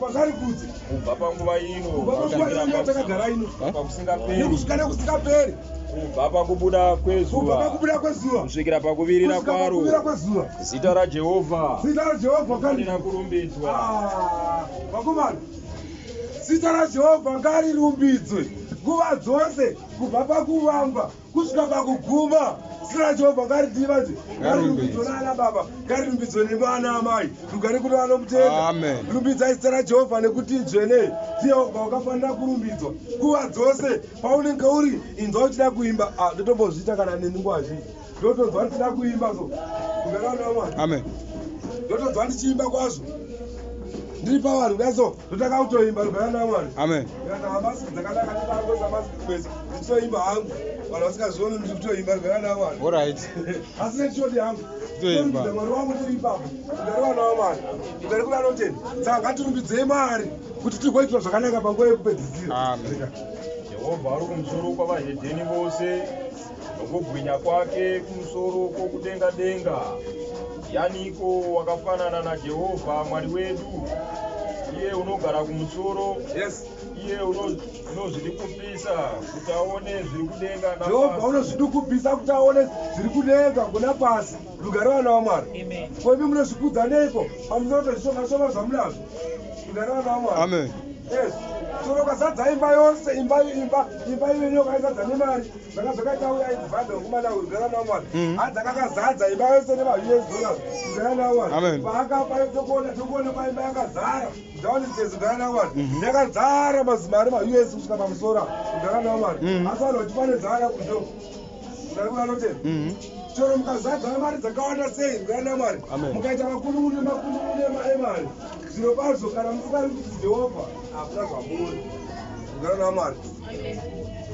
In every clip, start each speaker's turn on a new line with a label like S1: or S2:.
S1: Jehovha ngarikudzwe.
S2: Kubva panguva ino
S1: Kubva panguva ino yatakagara ino.
S2: Pakusingaperi.
S1: Nekusvika nekusingaperi.
S2: Kubva pakubuda kwezuva.
S1: Kubva pakubuda kwezuva.
S2: Kusvikira pakuvirira kwaro.
S1: Kusvikira kwezuva.
S2: Zita raJehovha.
S1: Zita raJehovha
S2: ngarifanira kurumbidzwa.
S1: Ah, vakomana. Zita raJehovha ngarirumbidzwe nguva dzose kubva pakuvamba kusvika pakuguma. Zita raJehovha ngaridii manje? Ngarirumbidzwe naana baba, ngarirumbidzwe nemwana amai. Rugare kune vanomutenda.
S3: Amen.
S1: Rumbidzai zita raJehovha nekuti idzvene. Jehovha wakafanira kurumbidzwa nguva dzose. Paunenge uri inzwa uchida kuimba, ah, ndotombozviita kana neni nguva zhinji. Ndotonzwa ndichida kuimba so. Rugare vana vaMwari.
S3: Amen.
S1: Ndotonzwa ndichiimba kwazvo. Ndiri pavanhu kudai so, ndotanga kutoimba rugare vana vaMwari.
S3: Amen.
S1: Ndikatanga masiki dzakanaka ndotangoisa masiki kumeso ndichitoimba hangu. Vanhu vasingazvioni ndiri kutoimba rugare vana vaMwari.
S3: All right.
S1: Asi nechishoti hangu.
S3: Kutoimba.
S1: Kurumbidza Mwari wangu ndiri ipapo. Rugare vana vaMwari. Rugare kune anotenda. Saka ngatirumbidzei Mwari kuti tigoitwa zvakanaka panguva yekupedzisira.
S3: Amen.
S2: Jehovha ari kumusoro kwavahedheni vose, nokubwinya kwake kumusoro kwokudenga denga. Ndianiko wakafanana naJehovha Mwari wedu? Iye unogara kumusoro,
S1: Yes.
S2: iye unozvidukupisa kuti aone zviri kudenga
S1: Jehovha
S2: napasi.
S1: unozvidukupisa kuti aone zviri kudenga kuna pasi. Rugare vana vaMwari.
S4: Amen.
S1: Ko imi munozvikudza neiko pamusoro pezvishoma shoma zvamunazvo? Rugare vana vaMwari.
S3: Amen.
S1: Yes. Chero ukazadza imba yose, imba imba imba iyoyo ukaizadza nemari, zvanga zvakaita uya ainzi Bhadha wekumana uyu, rugare vana vaMwari. Hanzi akakazadza imba yose nema-US dollars, rugare vana vaMwari.
S3: Amen.
S1: Paakafa tokuona tokuona kwa imba yakazara, downstairs, rugare vana vaMwari. Yakazara mazimari ma-US kusvika pamusoro apa, rugare vana vaMwari. Asi vanhu vachifa nenzara kunze uko. Rugare kuna anotenda. Chero mukazadza mari dzakawanda sei, rugare naMwari.
S3: Amen.
S1: Mukaita makunun'unu nemakunun'unu emari. Zvirokwazvo kana musingarumbidzi Jehovha, hakuna zvamuri. Rugare naMwari.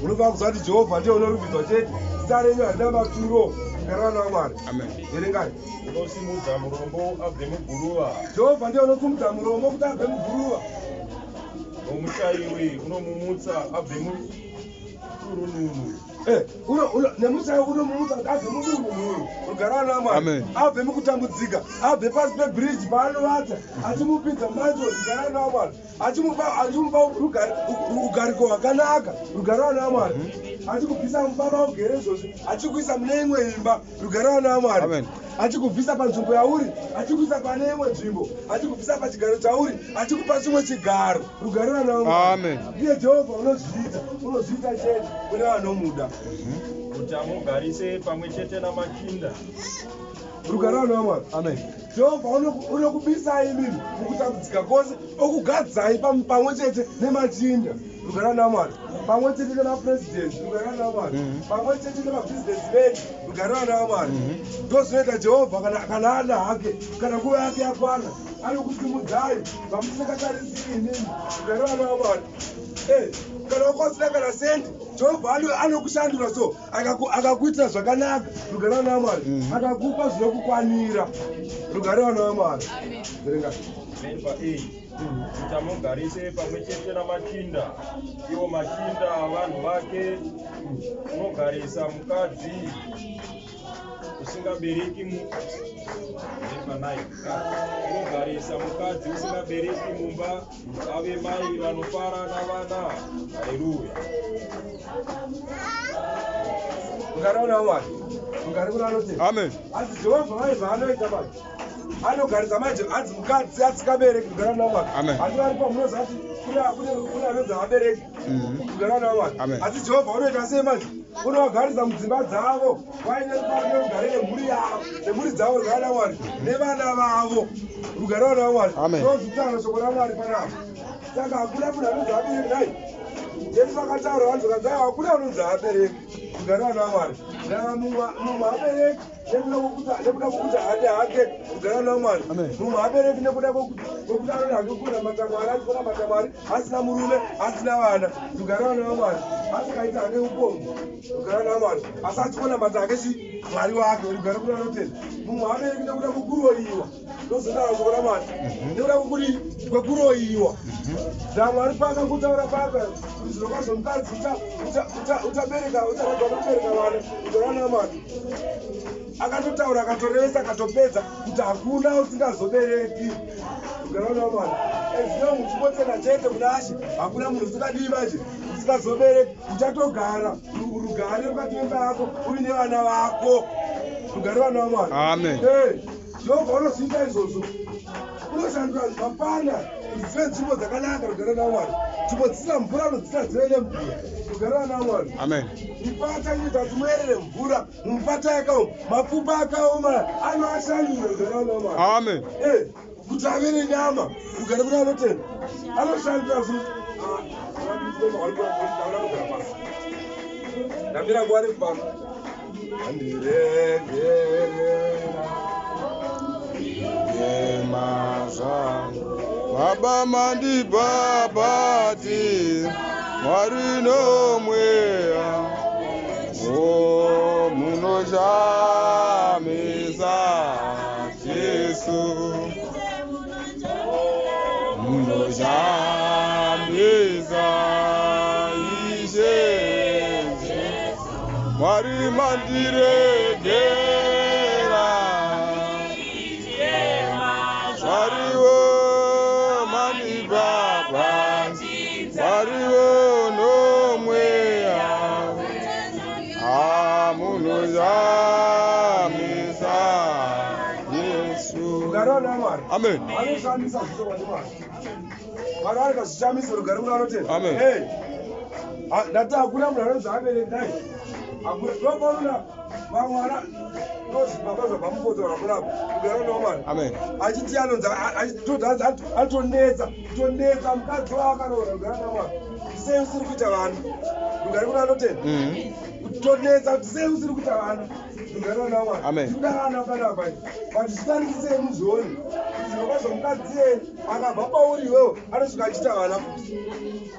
S1: Munofanira kuziva kuti Jehovha ndiye unorumbidzwa chete. Zita renyu harina maturo. Rugare naMwari.
S3: Amen.
S1: Verengai.
S2: Unosimudza murombo abve muguruva,
S1: Jehovha ndiye unosimudza murombo kuti abve muguruva.
S2: nomushaiwi unomumutsa abve muturununu.
S1: Eh, nemushaiwi unomumutsa kuti abve mudurununu. Rugare naMwari.
S3: Amen.
S1: Abve mukutambudzika, abve pasi pebhiriji paanovata, achimupinza manje. Rugare naMwari. Achimupa rugariko hwakanaka. Rugare naMwari. Achikubvisa mumba maugere izvozvi, achikuisa mune imwe imba. Rugare naMwari.
S3: Amen.
S1: Achikubvisa panzvimbo yauri, achikuisa pane imwe nzvimbo, achikubvisa pachigaro chauri, achikupa chimwe chigaro. Rugare naMwari.
S3: Amen.
S1: Ndiye Jehovha unozviita, unozviita chete kune vanomuda.
S2: Kuti amugarise pamwe chete namachinda.
S1: Rugare naMwari.
S3: Amen.
S1: Jehovha unokubisai imimi mukutambudzika kwose, okugadzai pamwe chete nemachinda. Rugare naMwari. Pamwe chete nemapresident. Rugare naMwari. Pamwe chete nemabusinessmen. Rugare naMwari. Ndozvinoita Jehovha kana ana hake, kana nguva yake yakwana, anokusimudzai zvamusingatarisiri imimi. Rugare naMwari. Kana wakasina kana sendi, Jehovha anokushandura so akakuitira zvakanaka. Rugare naMwari. Akakupa zvinokukwanira. Rugare naMwari. Verenga.
S2: Verse 8. Kuti amugarise pamwe chete namachinda, iwo machinda avanhu vake. Unogarisa mukadzi usingabereki mu Verse 9. Unogarisa mukadzi usingabereki mumba, ave mai vanofara navana. Haleluya.
S1: Rugare naMwari. Rugare kuna anotenda.
S3: Amen.
S1: Asi Jehovha vai zvaanoita manje. Anogarisa manje hanzi mukadzi asikabereki. Rugare naMwari.
S3: Amen.
S1: Asi varipo munoziva kuti kune anonzi havabereki. Rugare naMwari.
S3: Amen.
S1: Asi Jehovha unoita sei manje? Unovagarisa mudzimba dzavo vaine rufaro nerugare nemhuri yavo, nemhuri dzavo. Rugare naMwari. Nevana vavo. Rugare naMwari.
S3: Amen.
S1: Ndozvitaura shoko raMwari panapa. Saka hakuna munhu anonzi abereki nhai. Jesu akataura vanhu zvakanzi aiwa hakuna anonzi abereki. Rugare naMwari. Ndava mumwe abereki nekuda kwokuti haade hake. Rugare naMwari.
S3: Amen.
S1: Mumwe abereki nekuda kwokuti anoda hake kunamata Mwari, achikunamata Mwari asina murume, asina vana. Rugare naMwari. Asikaita hake upombwe. Rugare naMwari. Asi achikunamata hake chi. Mwari wake. Rugare kuna anotenda. Mumwe haabereki nekuda kwekuroyiwa. Ndozotaura shoko raMwari. Nekuda kwekuri kwekuroyiwa. NaMwari paakangotaura paka kuti zvirokwazvo mukadzi uchabereka ucharamba nokubereka vana rugare vana vaMwari. Akatotaura akatorevesa akatopedza kuti hakuna usingazobereki. Rugare vana vaMwari. As long uchingotenda chete kuna Ashe, hakuna munhu usingadii manje usingazobereki. Uchatogara rugare mukati memba yako uine vana vako. Rugare vana vaMwari.
S3: Amen.
S1: Hey, Jehovha unozviita izvozvo. Unoshandura mapanda kuti dzive nzvimbo dzakanaka. Rugare vana vaMwari. Nzvimbo dzisina mvura unodzita dzive nemvura. Rugare vana vaMwari.
S3: Amen.
S1: Mipata inoita kuti muerere mvura mumipata yakaoma. Mapfupa akaoma anoashandura. Rugare vana vaMwari.
S3: Amen.
S1: Eh, kuti ave nenyama. Rugare kuna anotenda. Anoshandura zvinhu. Ndamira nguva refu pano. Andiregerera.
S3: Yemazvangu Baba mandibhabhati Mwari nomweya o munoshamisa Jesu munoshamisa Ishe Mwari mandiregera Mwariwo mandibaba Mwariwo nomweya amunoshamisa Yesu.
S1: Rugare vana vaMwari.
S3: Amen.
S1: Vanoshamisa zvicho Mwari. Mwari vari kazvishamisa rugare kuna anotenda.
S3: Amen.
S1: Hey. Ndati hakuna munhu anonzi abereki dai. Hakuna. Ndopaona vamwe vana ndozvibaba zvabva mukotaura kurapa. Rugare vana vaMwari.
S3: Amen.
S1: Achiti anonzi achitoti hanzi anotonetsa kutonetsa mukadzi waakaroora. Rugare vana vaMwari. Sei usiri kuita vana? Rugare kuna anotenda. Kutonetsa kuti sei usiri kuita vana? Rugare vana vaMwari.
S3: Amen.
S1: Tikuda vana panapa. But zvitarisei muzvione. Zvirokwazvo mukadzi iyeye akabva pauri iwewe anosvika achiita vana futi.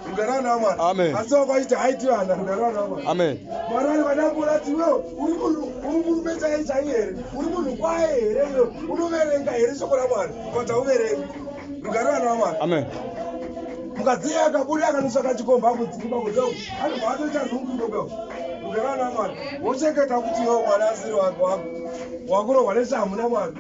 S1: Rugare vana vaMwari.
S3: Amen.
S1: Asi wako achiti haiti vana. Rugare vana vaMwari.
S3: Amen.
S1: Mwari vari vadambura ati iwewe uri munhu uri murume chaiye chaiye here? Uri munhu kwaye here iwewe? Unoverenga here shoko raMwari? But hauverengi. Rugare vana vaMwari.
S3: Amen.
S1: Mukadzi iye akabuda akanotsvaka chikomba akudzikumba kudoko anobva atoita nhumbu ikoko. Rugare vana vaMwari. Wochengeta kuti iwewe mwana asiri wako wako. Wakurohwa neshamhu naMwari.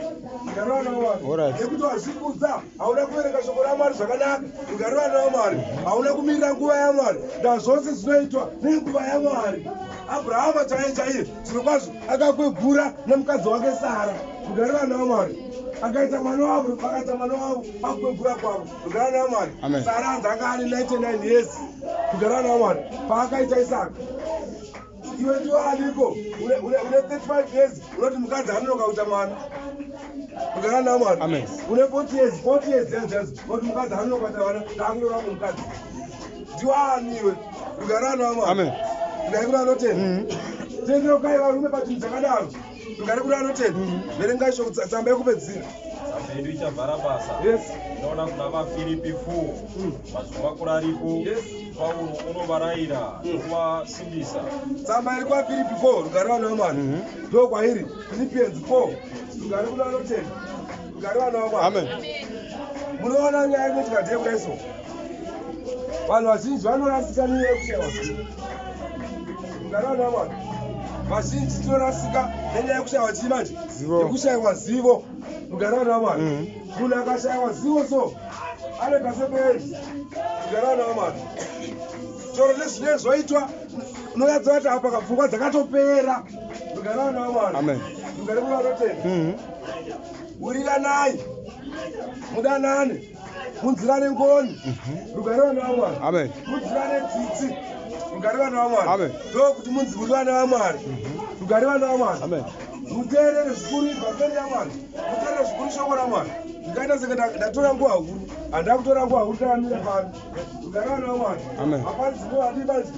S1: Rugare vana vaMwari.
S3: Alright.
S1: Nekuti wazvikudza hauna kuverenga shoko raMwari zvakanaka. Rugare vana vaMwari. Hauna kumirira nguva yaMwari. Ndazvose zvinoitwa nenguva yaMwari. Abrahama chaiye chaiye zvirokwazvo akakwegura nemukadzi wake Sara. Rugare vana vaMwari. Akaita mwana wavo, vakaita mwana wavo pakukwegura kwavo. Rugare vana vaMwari.
S3: Amen.
S1: Sara anzi anga ane 99 years. Rugare vana vaMwari. Paakaita Isaka. Iwe ndiwe aniko une 35 years unoti mukadzi anonoka kuita mwana. Rugare vana vaMwari.
S3: Amen.
S1: Une 40 years, 40 years years years unoti mukadzi anonoka kuita mwana, ndaakutora mukadzi. Ndiwe ani iwe? Rugare vana vaMwari.
S3: Amen.
S1: Rugare kuna anotenda. Tendeukai varume pachinhu chakadaro. Rugare kuna anotenda. Verengai shoko tsamba yekupedzisira.
S2: Tsamba yedu ichavhara basa.
S1: Yes.
S2: Tinoona kuna vaFiripi 4 mazuva makuru aripo.
S1: Yes.
S2: Pauro unovarayira nokuvasimbisa.
S1: Tsamba iri kwaFiripi 4 rugare vana vaMwari. Ndo kwairi Philippians 4 rugare kuna anotenda. Rugare vana vaMwari.
S3: Amen.
S1: Munoona nyaya inoitika ndeyekudai so. Vanhu vazhinji vanorasika nenyaya yekushaiwa zivo. Rugare vana vaMwari. Vazhinji tinorasika nenyaya yekushaiwa chii manje?
S3: Zivo.
S1: Yekushaiwa zivo. Rugare vana vaMwari. Munhu akashaiwa zivo so anoita sebenzi. Rugare vana vaMwari. Chero nezvinenge zvoitwa unonyatsoona kuti apa pfungwa dzakatopera. Rugare vana vaMwari.
S3: Amen.
S1: Rugare kuna vanotenda. Wiriranai, mudanane, munzirane ngoni. Rugare vana vaMwari.
S3: Amen.
S1: Munzirane tsitsi. Rugare vana vaMwari.
S3: Amen.
S1: Ndokuti munzi muri vana vaMwari. Rugare vana vaMwari.
S3: Amen.
S1: Muteerere zvikuru vhangeri yaMwari. Muteerere zvikuru shoko raMwari. Ndikaita senge ndatora nguva huru. Handina kutora nguva huru takamira pano. Rugare vana vaMwari.
S3: Amen.
S1: Vaparidzi ndovadii manje?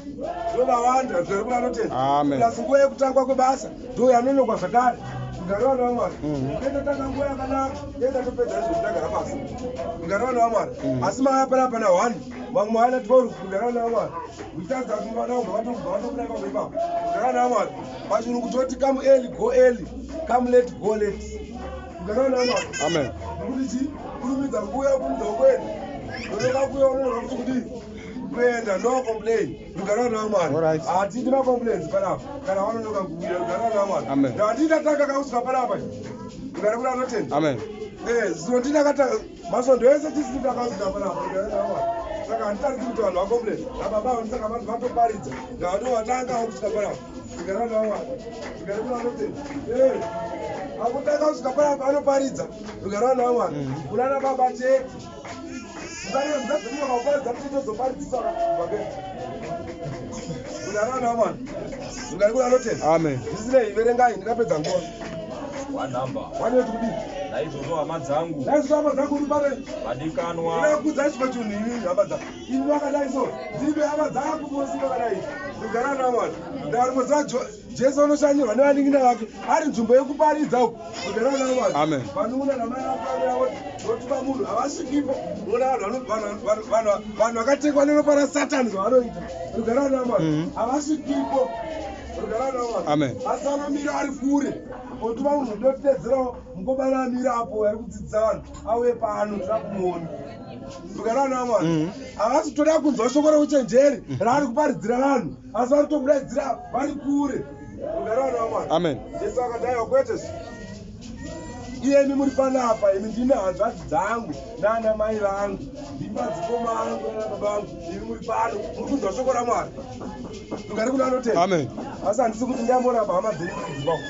S1: Ndovawanda. Rugare kuna anotenda.
S3: Amen.
S1: Plus nguva yekutangwa kwebasa ndo yanonokwa zvakare. Rugare vana vaMwari. Totanga nguva yakanaka, toenda topedza izvozvi tagara pasi. Rugare vana vaMwari. Asi mauya panapa na 1, vamwe mauya na 12. Rugare vana vaMwari. Uchitadza kuti vana vabva vatobva vatobuda ipapo ipapo. Rugare vana vaMwari. Pachirungu toti come early go early, come late go late. Rugare vana vaMwari.
S3: Amen.
S1: Nekuti chii? Kurumidza kuuya, kurumidza kuenda. Unonoka kuuya, unonoka kuti kudii? Kuenda, no complain. Rugare vana vaMwari.
S3: Alright.
S1: Hatidi macomplaints panapa. Kana vanonoka kuuya, rugare vana vaMwari.
S3: Amen.
S1: Ndati ndatanga kakusvika panapa. Rugare kuna anotenda.
S3: Amen.
S1: Zino ndinakata masvondo ese tisiri takasvika panapa. Rugare vana vaMwari. Saka handitarisi kuti vanhu vacomplain. Nababa avo ndisaka vanhu vatoparidza. Ndavatovatanga kusvika panapa. Rugare vana vaMwari. Rugare kuna anotenda. Akutanga kusvika panapa anoparidza. Rugare vana vaMwari. Kunana baba chete. Mukadzi muchitozoparidzisa vapedza. Rugare vana vaMwari. Rugare kuna anotenda.
S3: Amen.
S1: Zvisinei, verengai ndingapedza nguva.
S2: Wanhamba.
S1: Wanoti kudii?
S2: Naizvozvo hama dzangu,
S1: Naizvozvo hama dzangu uri pano.
S2: vadikanwa,
S1: Ndinokuudzai chimwe chinhu ini hama dzangu. Ini vakadai so. Ndimi hama dzangu vose vakadai. Rugare vana vaMwari. Ndarimwe Jesu anoshanyirwa nevanin'ina vake ari nzvimbo yekuparidza uku. Rugare vana vaMwari.
S3: Amen.
S1: Vanun'una namai vako votuma munhu havasvikipo. Unoona vanhu vakatekwa neropa raSatani zvavanoita. Rugare vana vaMwari. Havasvikipo. Rugare vana vaMwari.
S3: Amen.
S1: Asi anomira ari kure. Otuma munhu ndotitedzerawo mukomana amira apo ari kudzidzisa vanhu auye pano toda kumuona. Rugare vana vaMwari. Havasi toda kunzwa shoko reuchenjeri raari kuparidzira vanhu, asi vari kutokudaidzira vari kure. Rugare vana vaMwari.
S3: Amen.
S1: Jesu akati aiwa kwete zvi. Iyemi muri panapa, imi ndimi hanzvadzi dzangu nana mai vangu, ndimi madzikoma angu nana baba vangu, imi muri pano, muri kunzwa shoko raMwari. Rugare kuna anotenda.
S3: Amen.
S1: Asi handisi kuti ndiyamboramba hama dzenyu kudzimba uko.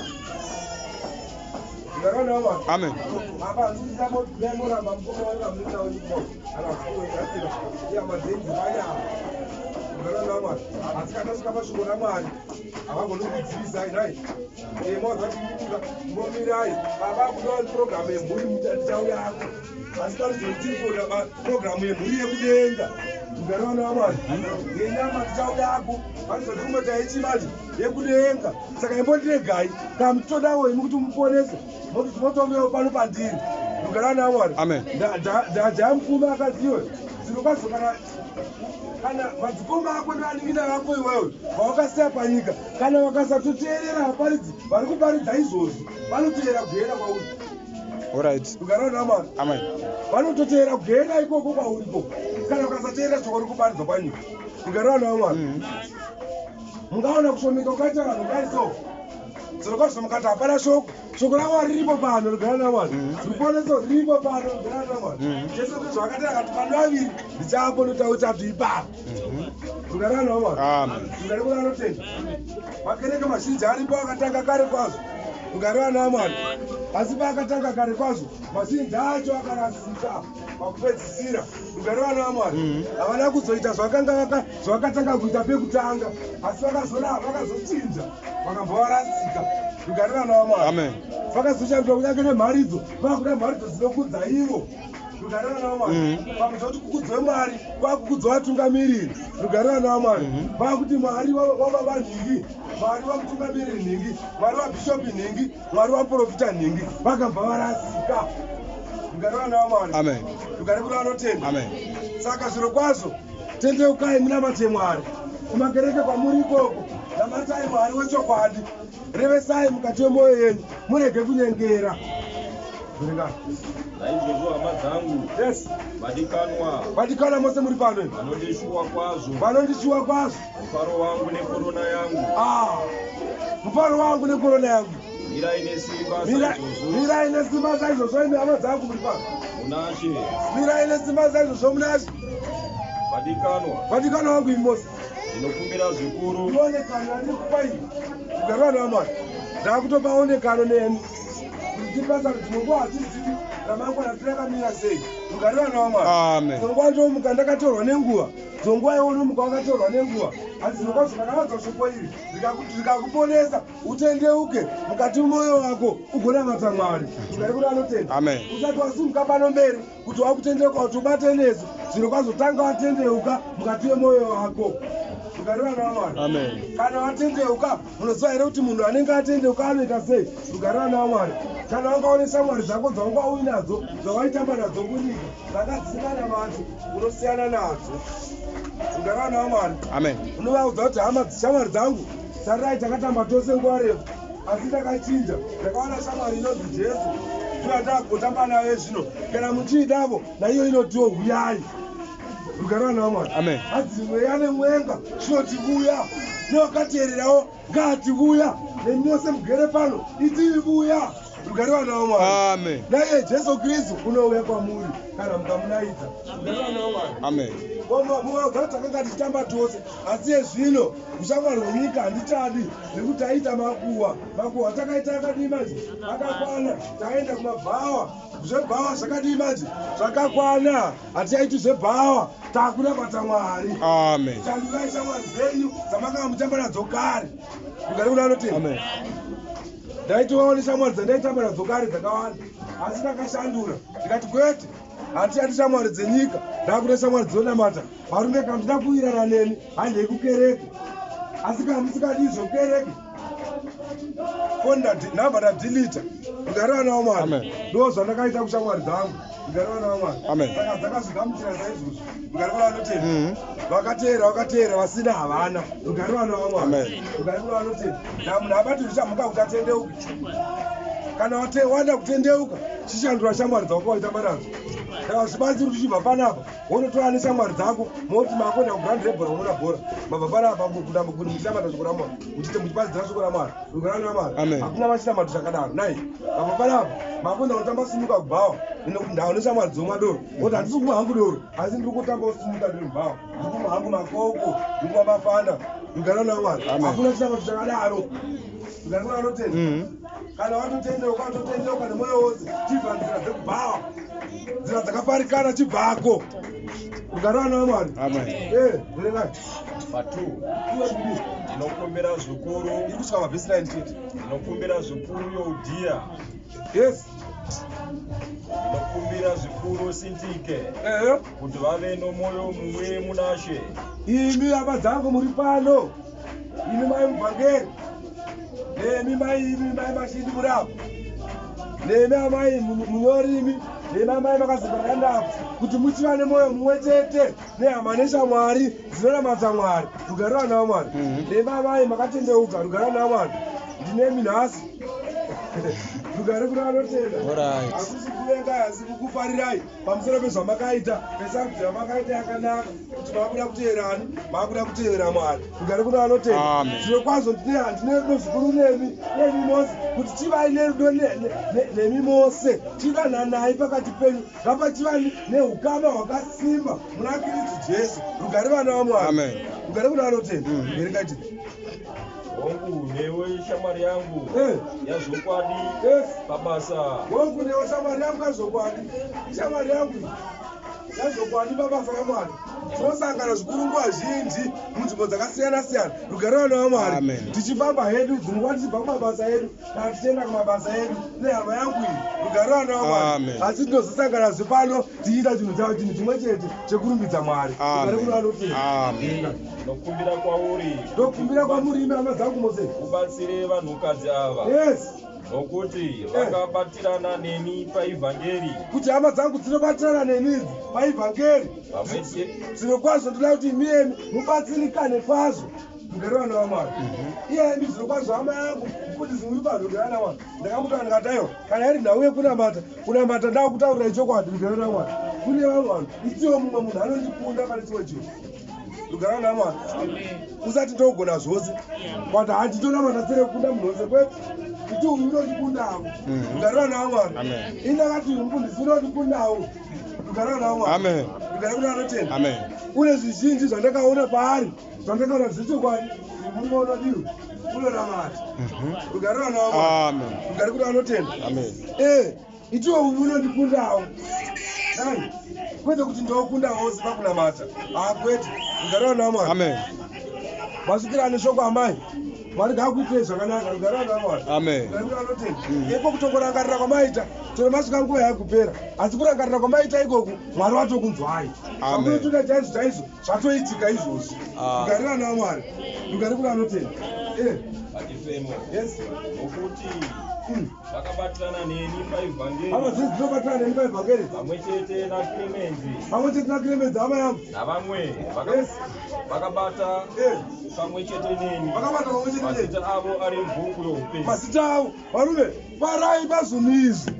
S1: Rugare vana vaMwari.
S3: Amen.
S1: Apa handisi kuti ndiyamboramba mukoma wangu kamunina wenyu kumba uko. Kana kusiya hama dzenyu dzepanyama. Rugare vana vaMwari. Asi kana tasvika pashoko raMwari, havagoni kudzivisai nhai. Moza timuka momirai baba kuda programu yemhuri ndichauyako. Asi parizvo tiri kuona programu yemhuri yekudenga. Rugare vana vaMwari. Yenyama tichauyako. Parizvo tiri kumboti ichimanje yekudenga. Saka imbondiregai kana muchitodawo imi kuti muponese motomewo pano pandiri. Rugare vana vaMwari.
S3: Amen.
S1: Ndajaya mupfumi akaziwe zvinokwazo kana madzikoma ako nevanin'ina vako iwewe vawakasiya panyika, kana vakasatoteerera vaparidzi vari kuparidza izvozvi, vanoteera kugehena kwauri.
S3: Alright.
S1: Rugare vana vaMwari.
S3: Amen.
S1: Vanototeera kugehena ikoko kwauri ikoko kana vakasateerera shoko riri kuparidzwa panyika. Rugare vana vaMwari. Mungaona kushomeka kwakaita vanhu kudai so. Zvirokwazvo mukati hapana shoko. Shoko raMwari riripo pano, rugare vana vaMwari. Ruponeso riripo pano, rugare vana vaMwari. Jesu ndizvo akati akati pano vaviri ndichapo notauchatu ipapo. Rugare vana vaMwari.
S3: Amen.
S1: Rugare kuna anotenda. Makereke mazhinji aripo akatanga kare kwazvo. Rugare vana vaMwari. Asi paakatanga kare kwazvo, mazhinji acho akarasika pakupedzisira. Rugare vana vaMwari. Havana kuzoita zvavakatanga kuita pekutanga, asi vakazochinja vakabva varasika. Rugare vana vaMwari.
S3: Amen.
S1: Vakazoshandura kunyange nemharidzo, vakuda mharidzo dzinokudza ivo. Rugare vana vaMwari. Pakuti kukudzwe Mwari, kwakukudzwa vatungamiriri. Rugare vana vaMwari. Vakuti Mwari wababa nhingi, Mwari wamutungamiriri nhingi, Mwari wabhishopi nhingi, Mwari wamuprofita nhingi. Vakabva varasika. Rugare vana vaMwari.
S3: Amen.
S1: Rugare kuna vanotenda.
S3: Amen.
S1: Saka zviro kwazvo tendeukai munamate Mwari. Kumakereke kwamuri ikoko, namatai Mwari wechokwadi. Revesai mukati memwoyo yenyu, murege kunyengera. Verengai.
S2: Naizvozvo hama dzangu,
S1: Yes.
S2: vadikanwa,
S1: Vadikanwa mose muri pano imi.
S2: vanondishuwa kwazvo,
S1: Vanondishuwa kwazvo.
S2: mufaro wangu nekorona yangu,
S1: Mufaro wangu nekorona yangu.
S2: mirai nesimba saizvozvo
S1: Mirai nesimba saizvozvo imi hama dzangu muri pano.
S2: munaShe.
S1: Mirai nesimba saizvozvo munaShe.
S2: Vadikanwa,
S1: Vadikanwa vangu imi mose.
S2: ndinokumbira zvikuru
S1: Ionekano yandiri kupa iyi. Rugare vana vaMwari. Ndakutopa onekano nemi. Kuti tipasa kuti dzimwe nguva hatizivi. Ramangwana tirakamira sei? Rugare vana vaMwari.
S3: Amen.
S1: Dzonguva ndomuka ndakatorwa nenguva, dzonguva iwe unomuka wakatorwa nenguva, asi zvirokwazvo kana wanzwa shoko iri rikakuponesa, utendeuke mukati mumwoyo wako ugonamata Mwari. Rugare kune vanotenda.
S3: Amen.
S1: Usati wasimuka pano mberi kuti wakutendeuka kuti ubate nesu, zvirokwazvo tanga watendeuka mukati memwoyo wako. Rugare vana vaMwari.
S3: Amen.
S1: Kana watendeuka, munoziva here kuti munhu anenge atendeuka anoita sei? Rugare vana vaMwari. Kana wanga une shamwari dzako dzawanga uinadzo, dzawaitamba nadzo kunyika, dzanga dzisinganamati, unosiyana nadzo. Rugare vana vaMwari.
S3: Amen.
S1: Unovaudza kuti hama, shamwari dzangu, tarirai takatamba tose nguva refu, asi ndakachinja, ndakawana shamwari inonzi Jesu, ndiyo yandakutamba nayo zvino. Kana muchiidavo, naiyo inotiwo huyai. Rugare vana vaMwari.
S3: Amen.
S1: Hanzi mweya nemwenga zvinoti vuya, newakateererawo ngaati vuya, nemi mose mugere pano itii vuya. Rugare vana vaMwari.
S3: Amen.
S1: Naiye Jesu Kristu unouya kwamuri kana mukamunaidza. Rugare vana vaMwari.
S3: Amen.
S1: Muvaudza kuti takanga tichitamba tose, asi yezvino ushamwari hwenyika handichadi, nekuti taita makuhwa. Makuhwa takaita akadii manje? Akakwana. Taenda kumabhawa, zvebhawa zvakadii manje? Zvakakwana. Hatichaiti zvebhawa, takunamata Mwari.
S3: Amen.
S1: Shandurai shamwari dzenyu dzamakanga muchitamba nadzo kare. Rugare kuna anotenda.
S3: Amen.
S1: Ndaitovawo neshamwari dzandaitamba nadzo kare dzakawanda, asi ndakashandura ndikati kwete, handichadi shamwari dzenyika, ndakuda shamwari dzinonamata. Varume, kana muchida kuwirana neni, handei kukereke, asi kana musikadi zvokereke, foni nhamba ndadhilita. Rugare vana vaMwari.
S3: Amen.
S1: Ndo zvandakaita kushamwari dzangu. Rugare vana vaMwari.
S3: Amen.
S1: Saka dzakazvigamuchira saizvozvo. Rugare kuna vanotenda. Vakateera vakateera, vasina havana. Rugare vana vaMwari.
S3: Amen.
S1: Rugare kuna vanotenda. Na munhu abati zvichamuka kuti atendeuke. Kana wada kutendeuka, chishandura shamwari dzako waitamba nadzo. Saka zvibatsiri kuti uchibva panapa wonotora neshamwari dzako, moti makuenda kugrand rebhora kunoona bhora, mabva panapa kuti muchinamata shoko raMwari, muchiite muchipazidzira shoko raMwari. Rugare vana vaMwari.
S3: Amen.
S1: Hakuna vachinamato chakadaro nai. Mabva panapa makuenda kunotamba simuka kubhawa, ndawo neshamwari dzomwa doro, woti handisi kumwa hangu doro, asi ndiri kutamba simuka ndiri mubhawa, ndiri kumwa hangu makoko, ndiri kumwa mafana. Rugare vana vaMwari.
S3: Amen.
S1: Hakuna chinamato chakadaro. Rugare kuna vanotenda. Kana watotendeuka, watotendeuka nemwoyo wose, chibva nzira dzekubhawa, nzira dzakafarikana, chibvako. Rugare vana vaMwari.
S3: Amen.
S1: Verengai.
S2: Patu,
S1: Iwe kudii?
S2: ndinokumbira zvikuru,
S1: Iri kusvika pavhesi 9 chete.
S2: ndinokumbira zvikuru Youdhiya,
S1: Yes.
S2: ndinokumbira zvikuru Sintike,
S1: Ehe.
S2: kuti vave nomwoyo mumwe munaShe.
S1: Imi hama dzangu muri pano, imi mai muvhangeri, nemi mai, imi mai mashindi muri apo, nemi amai munyori imi, nemi amai makazimbarandapo, kuti muchiva nemwoyo mumwe chete nehama neshamwari dzinonamata Mwari. Rugare vana vaMwari. Nemi amai makatendeuka, rugare vana vaMwari. Ndinemi nhasi. Rugare kuna vanotenda.
S3: Alright.
S1: Hakusi kuvengai, asi kukufarirai pamusoro pezvamakaita, pesarudzo yamakaita yakanaka, kuti maakuda kuteerani, maakuda kutevera Mwari. Rugare kuna vanotenda.
S3: Amen.
S1: Zvirokwazvo ndine rudo zvikuru nemi, nemi mose, kuti chivai nerudo nemi mose, chidananai pakati penyu, ngapachiva neukama hwakasimba muna Kristu Jesu. Rugare vana vaMwari.
S3: Amen.
S1: Rugare kuna vanotenda. Verengai chete.
S2: Hongu, newe shamwari yangu yazvokwadi
S1: Yes.
S2: pabasa.
S1: Hongu, newe shamwari yangu yazvokwadi, shamwari yangu iyi yazvokwadi pabasa raMwari. Tinosangana zvikuru nguva zhinji munzvimbo dzakasiyana siyana. Rugare vana vaMwari.
S3: Amen.
S1: Tichifamba hedu dzimwe tichibva kumabasa edu kana tichienda kumabasa edu nehama yangu iyi. Rugare vana vaMwari.
S3: Amen.
S1: Asi tinozosangana zvepano tichiita chinhu chavo, chinhu chimwe chete chekurumbidza Mwari. Rugare kuna vanotenda.
S3: Amen.
S2: Ndinokumbira kwauri,
S1: Ndokumbira kwamuri imi hama dzangu mose.
S2: ubatsire vanhukadzi ava,
S1: Yes.
S2: nokuti vakabatirana neni paivhangeri.
S1: Kuti hama dzangu dzinobatirana neni idzi paivhangeri,
S2: Pamwe chete
S1: zvirokwazvo ndoda kuti imiyemi mubatsirikane kwazvo. Rugare vana vaMwari. Iyemi zvirokwazvo hama yangu mufundisi muri pano, rugare vana vaMwari. Ndakamutora ndikati aiwa, kana iri nhau yekunamata, kunamata ndakutaurirai chokwadi. Rugare vana vaMwari. Kune vamwe vanhu itiwo mumwe munhu anondikunda pane chimwe chinhu. Rugare vana vaMwari. Usati ndogona zvose, but handinonamata sere kukunda munhu wose, kwete. Iti uyu unondikundawo. Rugare vana vaMwari.
S3: Amen.
S1: Indakati uyu mufundisi unondikundawo. Rugare vana vaMwari.
S3: Amen.
S1: Rugare kuna vanotenda.
S3: Amen.
S1: Kune zvizhinji zvandakaona paari, zvandakaona zvechokwadi. Murume unodiwa unonamata. Rugare vana vaMwari.
S3: Amen.
S1: Rugare kuna vanotenda.
S3: Amen.
S1: Itiwo uyu unondikundawo. Nai, kwete kuti ndokunda vose pakunamata. Ah, kwete. Rugare rwaMwari.
S3: Amen.
S1: Masvikiro ane shoko amai. Mwari ngaakuitirei zvakanaka. Rugare rwaMwari.
S3: Amen.
S1: Iko kutongorangarira kwamaita chero masvika nguva yakupera, asi kurangarira kwamaita ikoku Mwari watokunzwai.
S3: Amen.
S1: Zvamunotoda chaizvo chaizvo zvatoitika izvozvi.
S3: Ah.
S1: Rugare rwaMwari. Rugare kuna anotenda. Eh,
S2: Patifemo.
S1: yes.
S2: Nokuti vakabatirana neni
S1: Hama
S2: paivhangeri
S1: dzese dzinobatirana neni paivhangeri.
S2: Pamwe chete naKlemenzi
S1: Pamwe chete naKlemenzi hama yangu.
S2: Navamwe
S1: Yes.
S2: vakabata
S1: Eh,
S2: pamwe chete neni.
S1: Vakabata pamwe chete neni.
S2: Mazita avo ari mubhuku youpenyu.
S1: Mazita avo, varume, farai pazvinhu izvi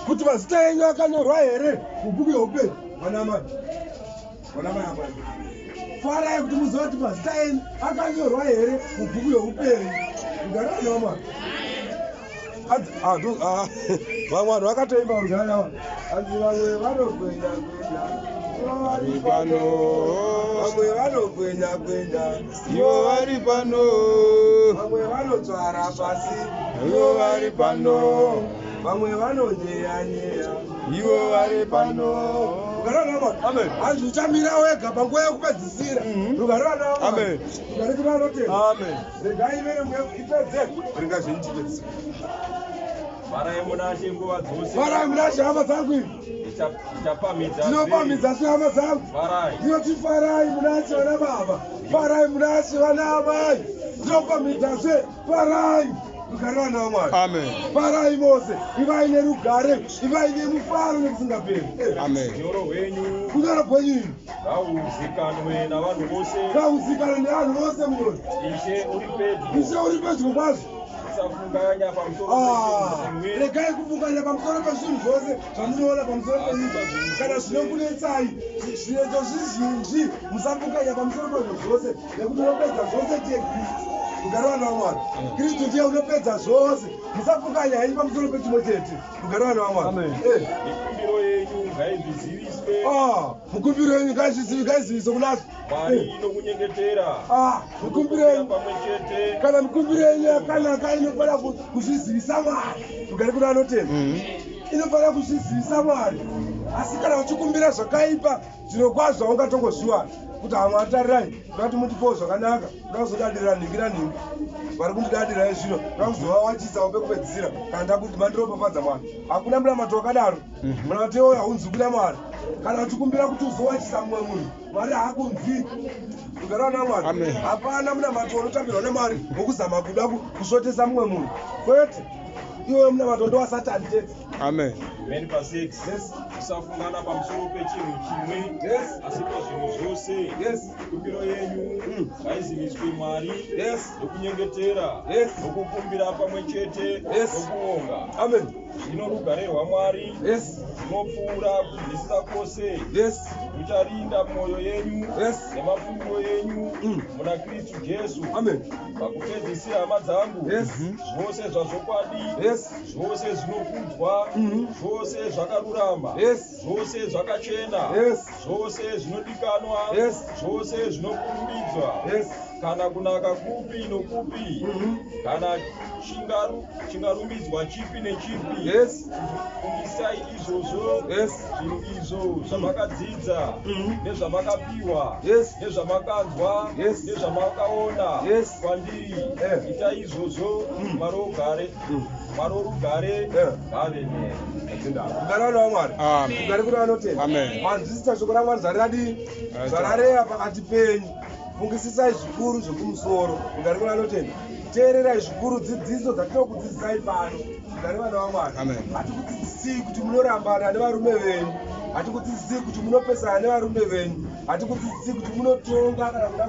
S1: kuti mazita enyu akanyorwa here mubhuku yeupenyu. Vanamai, vanamai amai, farai kuti muzive kuti mazita enyu akanyorwa here mubhuku yeupenyu. Rugare rwaMwari. Vamwe vanhu vakatoimba rugare rwaMwari, hanzi vamwe vanogwenya gwenya ivo vari
S3: Pano.
S1: Vamwe vanogwenya gwenya
S3: Ivo vari pano.
S1: Vamwe vanotsvara pasi
S3: Ivo vari pano.
S1: Vamwe vanonyeya-nyeya
S3: Ivo vari pano.
S1: Rugare rwaMwari.
S3: Amen.
S1: Hanzi uchamira wega panguva yekupedzisira. Rugare rwaMwari.
S3: Amen.
S1: Rugare kuna anotenda.
S3: Amen.
S1: Regai iverengwe ipedze ringa zvenyu tipedzise.
S2: Farai munaShe nguva dzose.
S1: Farai munaShe, hama dzangu imi.
S2: Ndichapamhidza.
S1: Ndinopamhidza zve, hama dzangu.
S2: Farai.
S1: Ndinoti farai munaShe, vana baba. Farai munaShe, vana amai. Ndinopamhidza zve, farai. Rugare vana vaMwari.
S3: Amen.
S1: Farai mose, ivai nerugare, ivai nemufaro nekusingaperi.
S3: Amen.
S2: Unyoro hwenyu
S1: Kunyora kwenyu imi
S2: ngauzikanwe navanhu vose.
S1: ngauzikanwe nevanhu vose munyori.
S2: Ishe uri pedyo.
S1: Ishe uri pedyo kwazvo.
S2: Musafunganya pamusoro
S1: Ah,
S2: pechinhu chimwe.
S1: regai kufunganya pamusoro pezvinhu zvose zvamunoona pamusoro penyika kana zvinokunetsai, zvinetso zvizhinji. Musafunganya pamusoro pezvo zvose, nekuti unopedza zvose ndiye Kristu. Rugare vana vaMwari. Kristu ndiye unopedza zvose. Musafunganya henyu pamusoro pechimwe chete. Rugare vana vaMwari.
S3: Amen.
S2: Mikumbiro yenyu ngaizviziviswe
S1: Ah, mukumbiro yenyu ngaiziviswe kunaShe.
S2: Mwari nokunyengetera.
S1: Ah, mukumbiro yenyu
S2: Pamwe chete.
S1: kana mikumbiro yenyu yakanaka inofanira kuzvizivisa Mwari. Rugare kuna anotenda. Inofanira kuzvizivisa Mwari, asi kana uchikumbira zvakaipa, zviro kwazvo haungatongozviwana kuti hamwe tarirai, ndoda kuti mundipowo zvakanaka, ndoda kuzodadira nhingi nanhingi vari kundidadirai zvino, ndoda kuzovawachisawo pekupedzisira kana ndakuti mandiropafadza Mwari. Hakuna munamato wakadaro. Munamato iwoyo haunzwi kuna Mwari. Kana uchikumbira kuti uzowachisa mumwe munhu, Mwari haakunzwi. Rugare vana Mwari.
S3: Amen.
S1: Hapana munamato unotambirwa naMwari wokuzama kuda kusvotesa mumwe munhu, kwete. Iwoyo munamato ndowasatani chete.
S3: Amen.
S2: Amen. Pa 6.
S1: Yes.
S2: Musafungana pamusoro pechinhu chimwe, asi pazvinhu zvose. Mikumbiro yenyu ngaiziviswe Mwari nokunyengetera nokukumbira pamwe chete nokuonga.
S1: Amen.
S2: Zvino rugare rwaMwari runopfuura kunzwisisa kwose rucharinda mwoyo yenyu nemafungiro yenyu muna Kristu Jesu.
S1: Amen.
S2: Pakupedzisira, hama dzangu, zvose zvazvokwadi, zvose zvinokudzwa, zvose zvakarurama, zvose zvakachena, zvose zvinodikanwa, zvose zvinokurumbidzwa, kana kunaka kupi nokupi, kana chingarumbidzwa chipi nechipi, fungisai izvozvo. Zvinhu izvo zvamakadzidza nezvamakapiwa nezvamakanzwa nezvamakaona kwandiri, itai izvozvo. Mwari wogare, Mwari worugare ngave nemi.
S1: Rugare vana vaMwari.
S3: Amen.
S1: Rugare kuna vanotenda.
S3: Amen.
S1: Manzwisisa shoko raMwari zvaradii, zvarareva pakati penyu. Fungisisai zvikuru zvekumusoro. Rugare kuna vanotenda. Teererai zvikuru dzidziso dzatinokudzidzisai pano. Rugare vana vaMwari.
S3: Amen.
S1: Hatikudzidzisii kuti munorambana nevarume venyu, hatikudzidzisii kuti munopesana nevarume venyu, hatikudzidzisii kuti munotonga kana kuda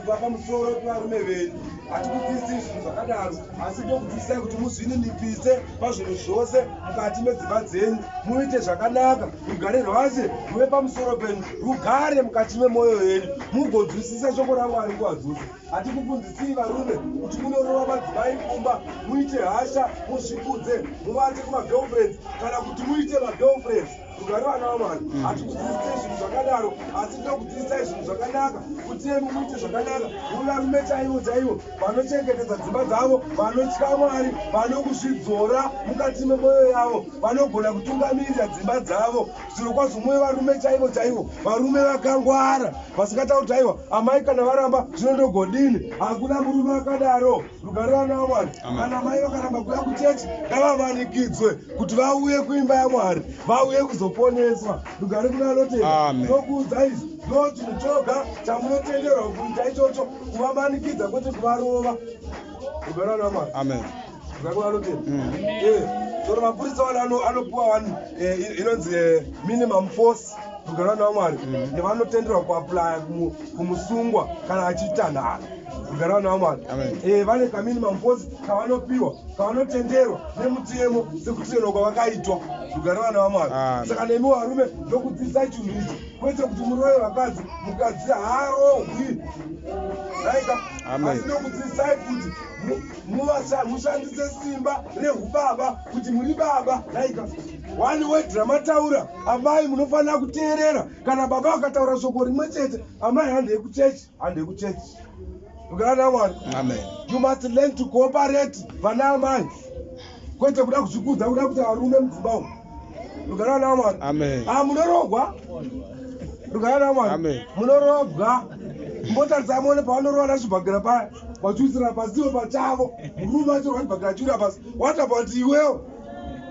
S1: kuva pamusoro pevarume venyu. Hatikudzidzisii zvinhu zvakadaro, asi tokudzidzisai kuti muzvininipise pazvinhu zvose mukati medzimba dzenyu, muite zvakanaka, rugare rwaShe ruve pamusoro penyu, rugare mukati memwoyo yenyu, mugonzwisisa shoko raMwari nguva dzose. Hatikufundzisii varume kuti munorova madzimai kumba, muite hasha, muzvikudze, muvate kumagirlfriends, kana kuti muite magirlfriends. Rugare vana vaMwari. Hatikudzidzisei zvinhu zvakadaro, asi tinokudzidzisai zvinhu zvakanaka kuti imi muite zvakanaka. Muri varume chaivo chaivo vanochengetedza dzimba dzavo, vanotya Mwari, vanokuzvidzora mukati memwoyo yavo, vanogona kutungamirira dzimba dzavo. Zvirokwazvo muve varume chaivo chaivo, varume vakangwara, vasingatauri kuti aiwa amai kana varamba zvino ndogodini. Hakuna murume akadaro. Rugare vana vaMwari. Kana mai vakaramba kuuya kuchechi, ngavamanikidzwe kuti vauye kuimba yaMwari, vauye kuzoponeswa. Rugare kuna anotenda. Ndokuudza izvi, ndo chinhu choga chamunotenderwa kuita ichocho, kuvamanikidza kwete kuvarova. Rugare vana vaMwari.
S3: Amen.
S1: Rugare kuna anotenda. Toro mapurisa wani anopuwa wani inonzi minimum force. Rugare vana vaMwari. Nevanotenderwa kuaplaya kumusungwa kana achiita nharo. Rugare vana vaMwari. Vane kaminimum force kavanopiwa, kavanotenderwa nemutemo sekutenderwa kwavakaitwa. Rugare vana vaMwari. Saka nemi varume ndokudzidzisai chinhu ichi, kwete kuti murove vakadzi. Mukadzi haarohwi. Asi ndokudzidzisai kuti mushandise simba rehubaba, kuti muri baba. One word ramataura, amai munofanira kuteerera. Kana baba vakataura shoko rimwe chete, amai handei kuchechi, handei kuchechi. Rugare naMwari.
S3: Amen.
S1: You must learn to cooperate vana amai, kwete kuda kuzvikudza, kuda kuti varume mudzimba umu. Rugare naMwari.
S3: Amen.
S1: Munorogwa. Rugare naMwari.
S3: Amen.
S1: Munorobwa. Mbotarisa muone pavanorova nachibhakera paya, vachiwisira pasi ivo pachavo. Murume achirwa chibhakera achiwira pasi. What about iwewo?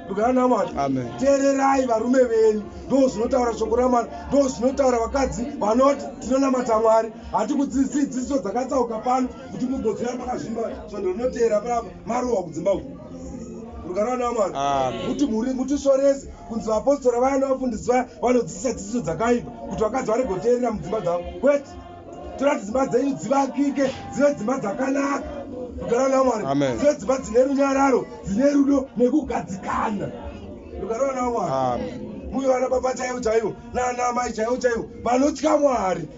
S1: Rugare naMwari.
S3: Amen.
S1: Teererai varume venyu. Ndo zvinotaura shoko raMwari, ndo zvinotaura vakadzi vanoti tinonamata Mwari. Hatikudzidzisi dzidziso dzakatsauka pano kuti mugodzera makazvimba svondo rinoteera panapa marohwa kudzimba uku. Rugare naMwari.
S3: Amen.
S1: Kuti mhuri mutisorese kunzi vapostora vaya nevafundisi vaya vanodzidzisa dzidziso dzakaipa kuti vakadzi varegoteerera mudzimba dzavo. Kwete. Toda kuti dzimba dzenyu dzivakike, dzive dzimba dzakanaka. Rugare naMwari.
S3: Amen.
S1: Dzive dzimba dzine runyararo, dzine rudo nekugadzikana. Rugare naMwari.
S3: Amen.
S1: Muve vana baba chaivo chaivo nana amai chaivo chaivo vanotya Mwari.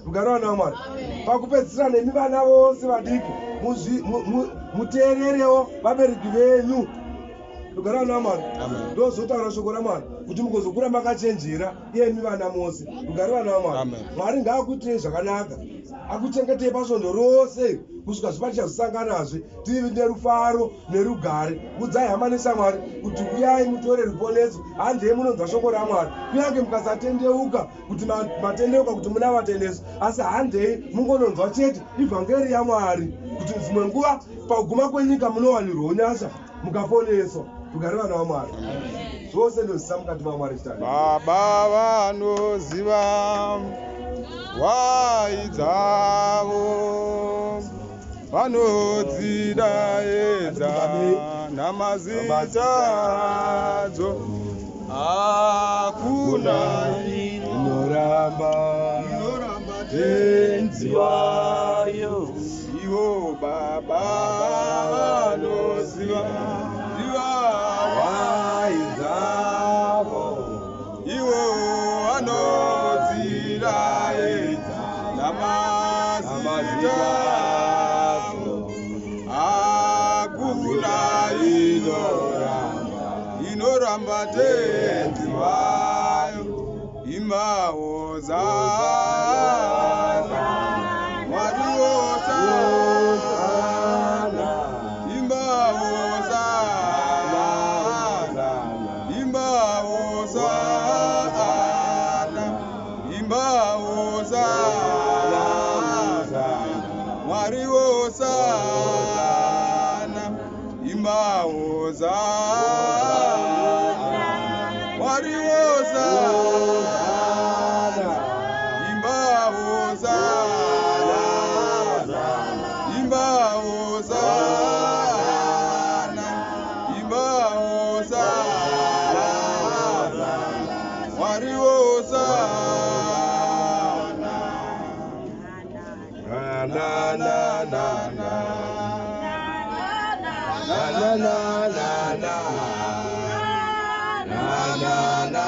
S1: Rugare vana vaMwari. Pakupedzisira nemi vana vose vadiki muteererewo vabereki venyu. Rugare vana vaMwari.
S3: Amen.
S1: Ndozotaura shoko raMwari kuti mugozokura makachenjera iyemi vana mose. Rugare vana vaMwari.
S3: Amen.
S1: Mwari ngaakuitirei zvakanaka, akuchengetei pasvondo rose kusvika zuva tichazosanganazve tive nerufaro nerugare. Udzai hama neshamwari kuti uyai mutore ruponeso, handei munonzwa shoko raMwari. Kunyange mukasatendeuka kuti matendeuka kuti muna vatendeso, asi handei mungononzwa chete ivhangeri yaMwari, kuti dzimwe nguva paguma kwenyika munowanirwawo nyasha mukaponeswa. Rugare vana vaMwari. Zvose ndozvisa mukati maMwari chitani.
S3: Baba vanoziva hwai dzavo, vanodzidaedza namazita adzo. Hakuna
S1: inoramba
S3: inoramba
S1: tenzi wayo.
S3: Ivo baba vanoziva ziva
S1: hwai dzavo,
S3: ivo vanodzidaedza namazita adzo. Hakuna inoramba tenzi wayo. Imbawo zana Mwari wosana, imbawo zana, imbawo zana, imbawo zana, Mwari wosana, imbawo zana, Mwari wosana, imbawo zana, imbawo zana, imbawo zana, Mwari wosana.
S1: Na na na na na na na na na na na na na.